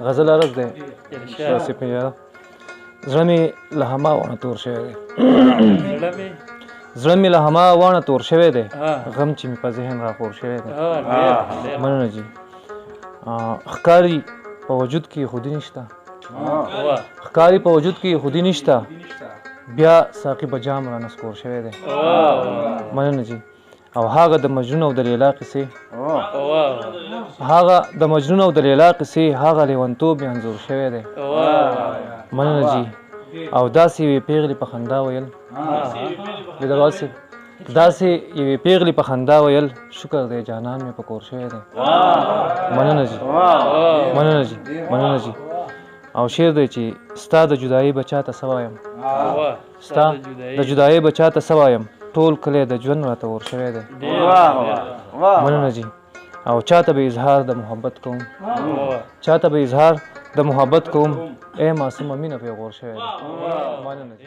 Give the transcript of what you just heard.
غزل عرض دی. زړه مې له هما وانه تور شوی دی، زړه مې له هما وانه تور شوی دی، غم چې مې په ذهن راخور شوی دی. مننه جي. ښکاري په وجود کې خودي نشته، ښکاري په وجود کې خودي نشته، بیا ساقي په جام را نسکور شوی دی. مننه جي. او هغه د مجنون او د لیلا قصې، هغه د مجنون او د لیلا قصې، هغه لیونتوب مې انځور شوی دی. مننه جي. او داسې یوې پیغلې په خندا ویل، داسې یوې پیغلې په خندا ویل، شکر دی جانان مې په کور شوی دی. مننه جي، مننه جي، مننه جي. او شعر دی چې ستا د جدایۍ به چاته څه وایم، ستا د جدایۍ به چاته څه وایم، ټول کلی د ژوند راته ور شوی دی. مننه جي. او چاته به اظهار د محبت کوم، چاته به اظهار د محبت کوم، ای معصومه مینه پیغور شوی دی. مننه جي.